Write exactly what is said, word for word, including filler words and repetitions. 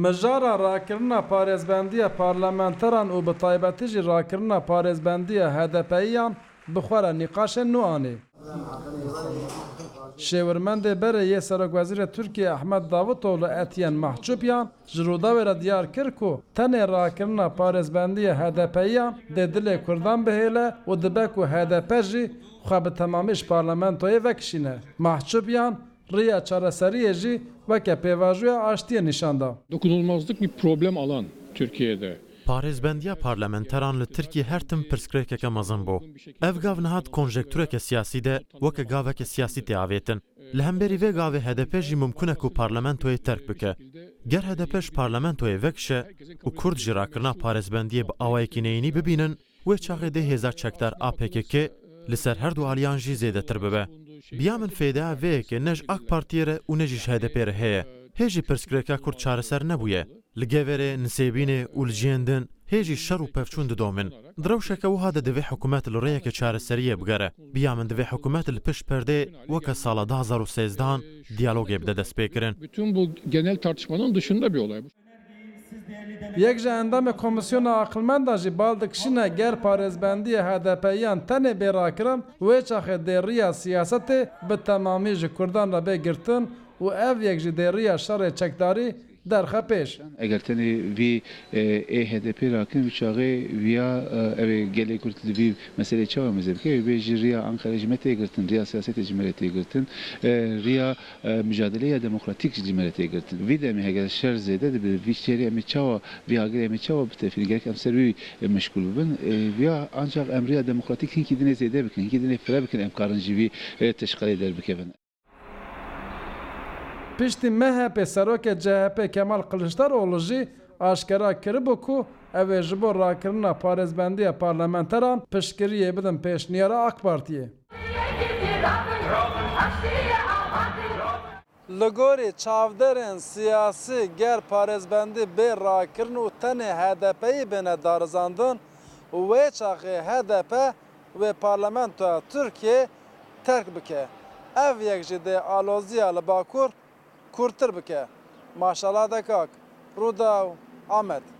Mijara rakirina parêzbendiya parlamenteran û bi taybetî jî rakirina parêzbendiya H D P'yiyan bi xwe re nîqaşên nû anî. Şêwirmendê berê yê Serokwezîrê Tirkiyê Ehmed Davutoglu Etiyen Mahçupyan ji Rûdawê re diyar kir ku tenê rakirina parêzbendiya H D P'yiyan dê dilê Kurdan bihêle û dibe ku H D P jî xwe bi temamî ji parlamentoyê vekişîne. Mahçupyan riya çareseriyê jî weke pêvajoya aştiyê nîşan da. Dokunulmazlık bir problem alan Türkiye'de. Parêzbendiya parlamenteran li Tirkiyê her tim pirsgirêkeke mezin bû. Ev gav niha di konjenktureke siyasî de weke gaveke siyasî tê avêtin. Li hemberî vê gavê H D P jî mimkun e ku parlamentoyê terk bike. Ger H D P ji parlamentoyê vekişe û Kurd jî rakirina parêzbendiyê bi awayekî neyînî bibînin, wê çaxê dê hêza çekdar A P K K li ser her du aliyan jî zêdetir bibe. Biya min fêdeya vê yekê ne ji AK Partiyê re û ne jî ji H D P re heye. Hê jî pirsgirêka Kurd çareser nebûye. Li Geverê, Nisêbînê û li cihên din hê jî şer û pevçûn didomin. Di rewşeke wiha de divê hikûmet li rêyeke çareseriyê bigere. Biya min divê hikûmet li pişt perdê weke sala du hazar û sêzdehan diyalogê bide destpêkirin. Bütün bu genel tartışmanın dışında bir olay. Yek ji endamê Komîsyona Aqilmenda jî bal dikişîne ger parêzbendiya H D P'yiyan tenê bê rakirin, wê çaxê dê riya siyasetê bi temamî ji Kurdan re bê girtin û ev yek jî dê riya şerê çekdarî derxe pêş. Eger tenê vî ê H D P rakin, wî çaxê viya ew ê gelê Kurd di vî meselê çawa meze bike? Wê bê jî riya Anqerê ji me tê girtin, riya siyasetê ji me re tê girtin, riya e, micadeleya demokratîk ji me re tê girtin. Vî demê heger şer zêde dibe, vî şerî em ê çawa, vî agirê em ê çawa bitefînin? Gerek em ser wî e, meşgûl bibin. E, viya ancak em riya demokratîk hinkî dinê zêde bikin, hinkî dinê fire bikin, em karin ji vî e, teşqelê derbikevin. Piştî M H P serokê C H P Kemal Kiliçdaroglu jî aşkera kiribû ku ew ê ji bo rakirina parêzbendiya parlamenteran piştgiriyê bidin pêşniyara AK Partiyê. Li gorî çavdêrên siyasî ger parêzbendî bê rakirin û tenê H D P'yî bêne darizandin, wê çaxê H D P wê parlamentoya Tirkiyê terk bike. Ev yek jî dê aloziya li Bakur kûrtir bike. Maşala Dekak, Rûdaw, Amed.